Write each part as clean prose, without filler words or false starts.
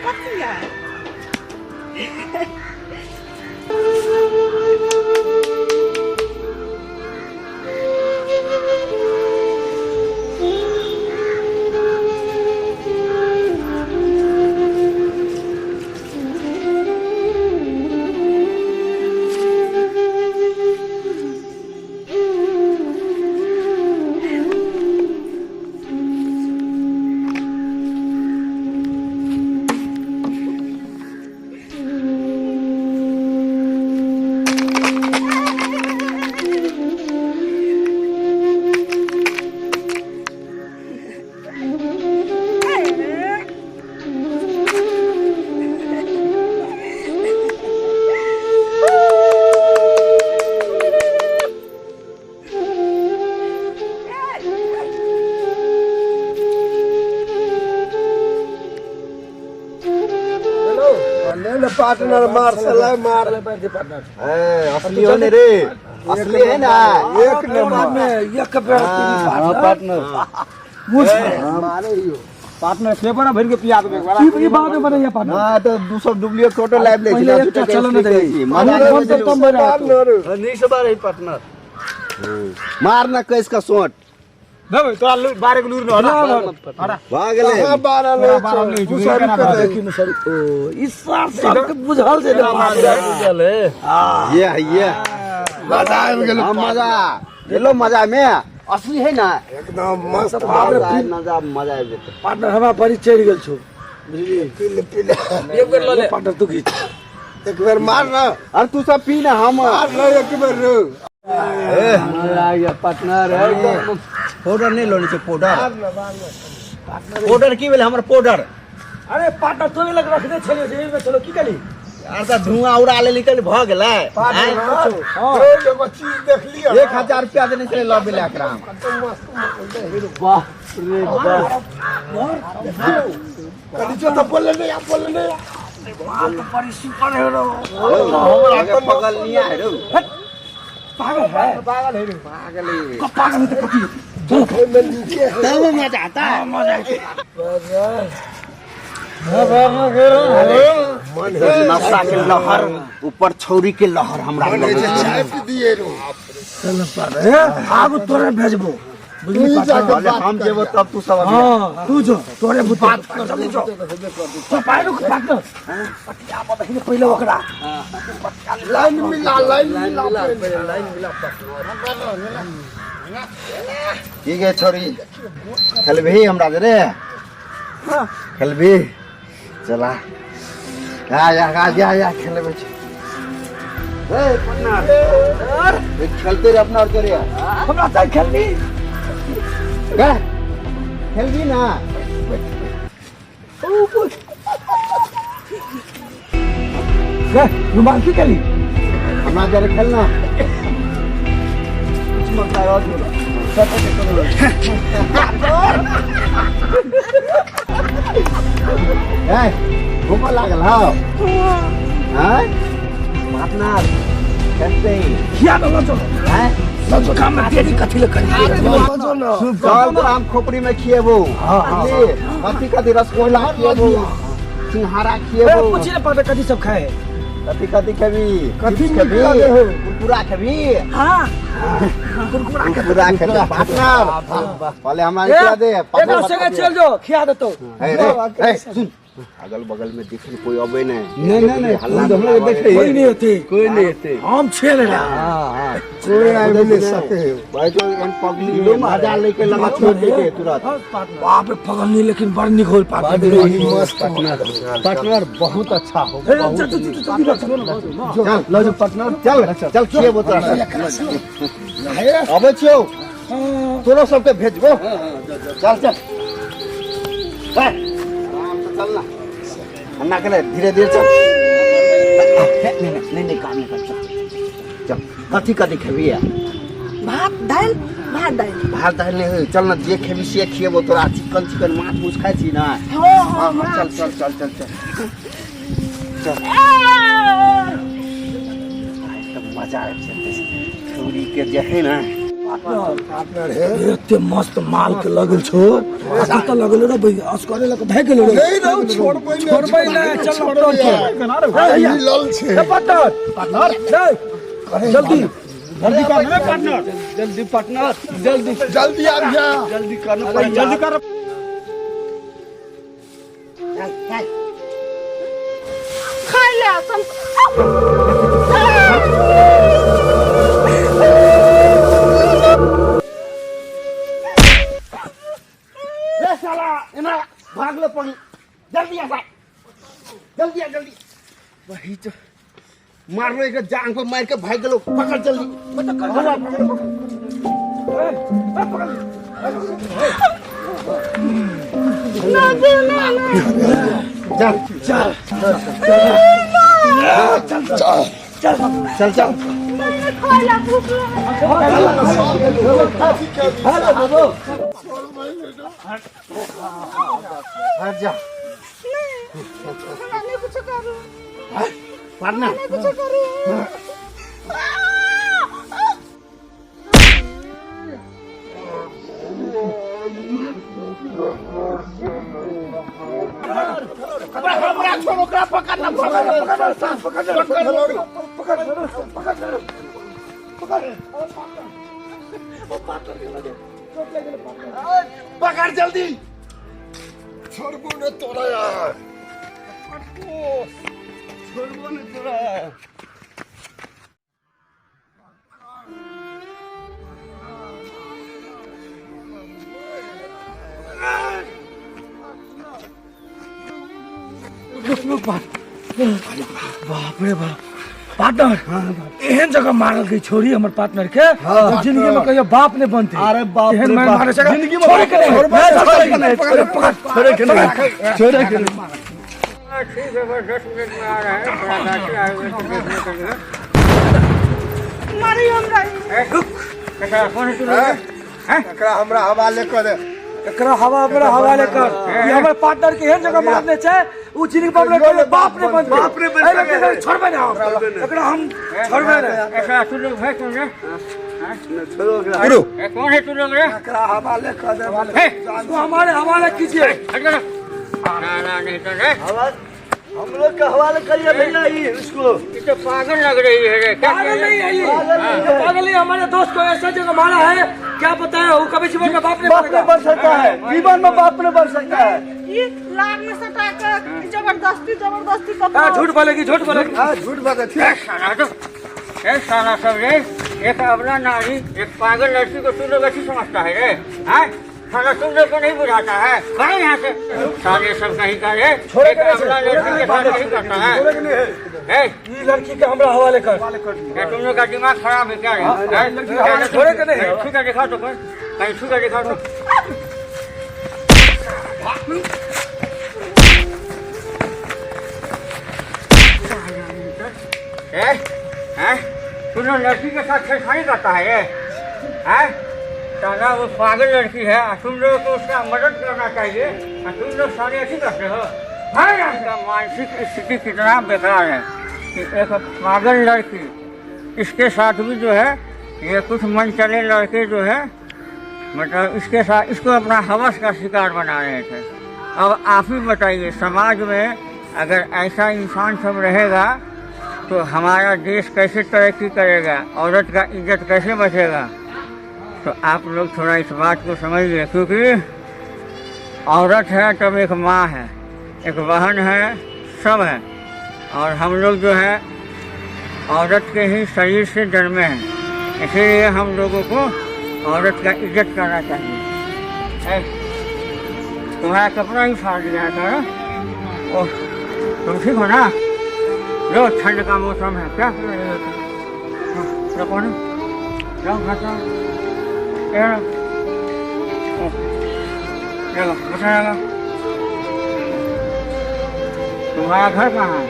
कथी है? पार्टनर मार साला मार ए, असली हो ने रे असली है ना एक नंबर में एक बेर हाँ, पार्टनर मारे यो पार्टनर पेपर में भर के पिया देबे एक बार ई बाद में बनैया पार्टनर ना तो दू सब डुप्लीकेट फोटो लाइव ले पहिले एकटा चलन दै। मजा हम ले सब कम बना पार्टनर नहीं सब रही पार्टनर मार ना कैस का सोट देबे तोरा बारे के लूर न हटा भा गेलै कहाँ बारह तोरा बारह लोग लोग छौ? केना केना बारह? देखी न सर ओ ई सार सबके बुझल छै ने बुझल है ये है ये मजा आबि गेल हाँ मजा एलो मजा में असली है ना एकदम मस्त मजा मजा मजा आबि जेतै पार्टनर हमरा बड़ी चढ़ि गेल छौ बुझलियै पीले पीले एक बेर लऽ ले पार्टनर तू घीच एक बेर मार ना अरे तू सब पी ना हम मार ना एक बेर रे मजा आ गया पार्टनर एकदम पाउडर नहीं लोने छै पाउडर पाउडर की भेलै हमर पाउडर अरे पार्टनर तोरे लग रखने छलियो से एहिमे छलो की कली अरे तऽ धुआं उड़ा लेली कल भऽ गेलै आँय? रे एगो चीज देख लिअ 1000 रुपया देने छलै लऽ गेलै एकरा हम। बाप रे बाप कनी जो तो बोले नहीं आप बोले नहीं बड़ी सुपर है रो हमरा पगल नहीं आए रौ पागल है पागल है रे पागल है। पागल है तो कथी में नीचे है तब मजा आता है मन है नशा के लहर ऊपर छौरी के लहर हमरा मन है लगै जे छै। चाय पी दिए रो चल पागल आगू तोरे भेजबो बुझली तू जाके पहले बात हम कर जेबो तब तू सब अभी हाँ तू जो तोरे बात कर जल्दी जो तो पाय रुक पार्टनर पटिया पर देखिने पहिले ओकरा लाइन मिला लाइन मिला लाइन मिला ठीक है छोरी खेलबही हमरा दे रे खेलबही चला आ या आ या या खेलबे छी ए पन्ना ए, खेलते रे अपना और करे हमरा त खेलनी गा खेलबी ना गे रुमाल की केली हमरा जरे खेलना कुछ मत आवाज बोला ए घूमऽ लागल हौ हैं पार्टनर खेलते किया न चलो हैं चलो काम में देरी कथी ले करी चल तो हम खोपड़ी में खिएबो बुझली कथी कथी रसगुल्ला खिएबो सिंघाड़ा ए खिएबो पूछी ने पार्टनर कथी सब खाए कथी कथी खेबी कथी चिप्स नीक खेबी लागे हौ? कुरकुरा खेबी हाँ कुरकुरा के कुरकुरा खेबी पार्टनर पहले हमरा खिला दे एकरा संगे चल जो खिया देतो ए रे ए सुन अगल बगल में देखे कोई अबे नहीं नहीं नहीं नहीं हल्ला हम लोग देखे कोई नहीं होती कोई नहीं होते हम छे ले हाँ हाँ कोई आबि नहीं सके भाई तो एहन पगली मजा लेके लगा छोड़ देके तुरंत बाप रे पगल नहीं लेकिन बड़ निक होल पार्टनर मस्त पार्टनर पार्टनर बहुत अच्छा हो ए, चल, चल, चल, चल, चल, चल, चल लो जो पार्टनर चल चल खिएबो तोरा अबै छियौ तोरो सबके भेजबो चल चल ए, आराम से चल ना अन्ना के ले धीरे धीरे चल नहीं नहीं नहीं नहीं काम नहीं कर चल चल कथी कथी खेबी है भात दालि भात दालि भात दालि नहीं होई चल ना जे खेबी से खिएबो तोरा चिकन चिकन माछ मुछ खाइ छी ना हाँ हाँ हाँ, चल चल चल चल चल चल बाजार चलते छौरी के जे है ना पार्टनर है। एते मस्त माल के लगल छो, कतऽ लगल रे भैया? असगरे लग भागि गेलो रे। नहीं रहो, छोड़बै नहि। छोड़बै नहि, चल छोड़बै चल। मिलल छै। पार्टनर, पार्टनर, जल्दी जल्दी कर रे पार्टनर। जल्दी पार्टनर, जल्दी। जल्दी आ जा। जल्दी कर। जल्दी कर। खाइ ले सम। रे साला, एना भागलो पानी। जल्दी आ जा, जल्दी आ, जल्दी। वही तो मारलो, एक जांग पर मार के भाग गेलो। पकड़ जल्दी, पकड़, पकड़। चल चल चल चल चल। खाइ ले, भूख लागल। हट जा। हमरा नहि कुछो करू। पार्टनर। नहि कुछो करू। पकड़ जल्दी। छोड़बो ने तोरा यार। छोड़बो ने तोरा। बाप रे बाप, पार्टनर, एहन जगह मारल गई छोरी हमर पार्टनर के, जिंदगी में कहियो बाप ने बनते। अरे बाप एहन रे मार बाप। मारे जगह जिंदगी में छोड़े के नहीं। छोड़बे नहीं, छोड़े के नहीं, पकड़, पकड़, छोड़े के नहीं, छोड़े के नहीं। ठीक है, बस 10 मिनट में आ रहा है। थोड़ा गाड़ी आए हुए तो देखने के लिए। मारी हमरा। कैसा, कौन है तू लोग? एकरा हमरा हवाले कर दे। एकरा हवा हमरा हवाले कर। ई हमर पार्टनर के एहन जगह मारने छै, उ जिंदगी में कहियो बाप ने बनते। बाप ने बन एहि लड़के सके। के छोड़बे ना हम, एकरा हम छोड़बे ना। ऐसा तू लोग है कौन रे? छोड़ो ओकरा। ए, कौन है तू लोग रे? एकरा हवाले कर दे। हे, इसको हमारे हवाले कीजिए। हट जा। ना ना, नहीं तो रे। हम लोग का हवाले करिए भैया ये इसको। ये तो पागल लग रही है रे, क्या? पागल नहीं है ये, ये पागल नहीं। हमारे दोस्त को ऐसा जगह मारा है, क्या बताया, वो कभी जीवन में बाप नहीं बाप नहीं बनेगा। बन सकता है, जीवन में बाप नहीं बन सकता है। ई लाग में सटा के जबरदस्ती जबरदस्ती कपड़ा। हाँ, झूठ बोलेगी, झूठ बोलेगी। हाँ, झूठ बात ठीक। ए, साला तो, ए साला सब रे, एक अबला नारी, एक पागल लड़की को तू लोग अच्छी समझता है रे? हैं साला, तुम लोग को नहीं बुझाता है? भागो यहाँ से साले सब कहीं का रे। एक अबला लड़की के साथ नहीं करता है। ए, ये लड़की के हमरा हवाले कर। ये तुम लोग का दिमाग खराब है क्या रे? हैं? लड़की के हवाले छोड़े के नहीं। कहीं छू के दिखाओ तो, कोई कहीं छू के दिखाओ तो। ए, हैं? तू लोग लड़की के साथ छेड़खानी करता है ये? हैं साला, वो पागल लड़की है और तुम लोगों को उसका मदद करना चाहिए और तुम लोग सारे ऐसी करते हो। भाई, इसका मानसिक स्थिति कितना बेकार है कि एक पागल लड़की, इसके साथ भी जो है ये कुछ मन चले लड़के जो है, मतलब इसके साथ इसको अपना हवस का शिकार बना रहे थे। अब आप ही बताइए, समाज में अगर ऐसा इंसान सब रहेगा तो हमारा देश कैसे तरक्की करेगा? औरत का इज्जत कैसे बचेगा? तो आप लोग थोड़ा इस बात को समझिए, क्योंकि औरत है तब एक माँ है, एक बहन है, सब है और हम लोग जो है औरत के ही शरीर से जन्मे हैं, इसीलिए हम लोगों को औरत का इज्जत करना चाहिए। ए, तुम्हारा कपड़ा ही फाड़ दिया है सारा। ओह, तुम ठीक हो ना? लो, ठंड का मौसम है, क्या कर रहे हो तुम? हाँ, रखो ना, जाओ घर जाओ। ए, लो। ओह, चलो बैठा लगा। तुम्हारा घर कहाँ है?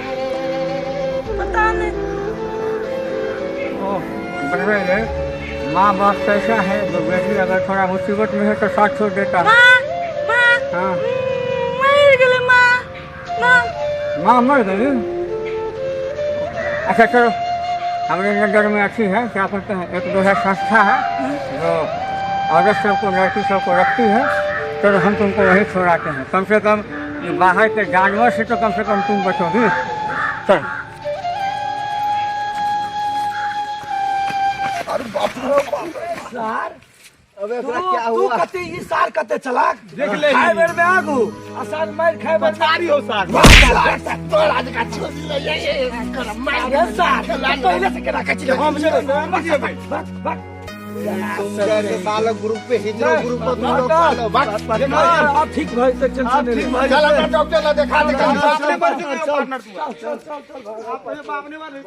पता नहीं। ओह, बताइए, माँ बाप कैसा है? जो बेटी अगर थोड़ा मुसीबत में है तो साथ छोड़ देता है? माँ, माँ। हाँ। मरि गेलै माँ, माँ। माँ मर गई? अच्छा चलो, हमारे नज़र में अच्छी है, क्या कहते हैं, एक जो है संस्था है जो औरत सबको लड़की सबको रखती है, तो हम तुमको वहीं छोड़ाते हैं। कम से कम ये बाहर के जानवर से तो कम से कम तुम बचोगी। चल। सार, अबे तू एकरा क्या तू हुआ? कते ई सार कते चलाक देख ले। खाए बेर में आगू आ सार मार खाए बेर में पछाड़ी हो सार। तोरा आज का छोड़ी ले ये ये कर मार। अरे सार, तू पहले से केना कछि हम जेबै। बक बक। तुम साला ग्रुप पे हिजरो ग्रुप पर तुम लोग सालो बक। पार्टनर, अब ठीक भई त टेंशन नहीं। ठीक भाई। चल हमरा डॉक्टर ला देखा दे। अपने पर से पार्टनर तू। चल चल चल चल। अपने बाप ने वाले।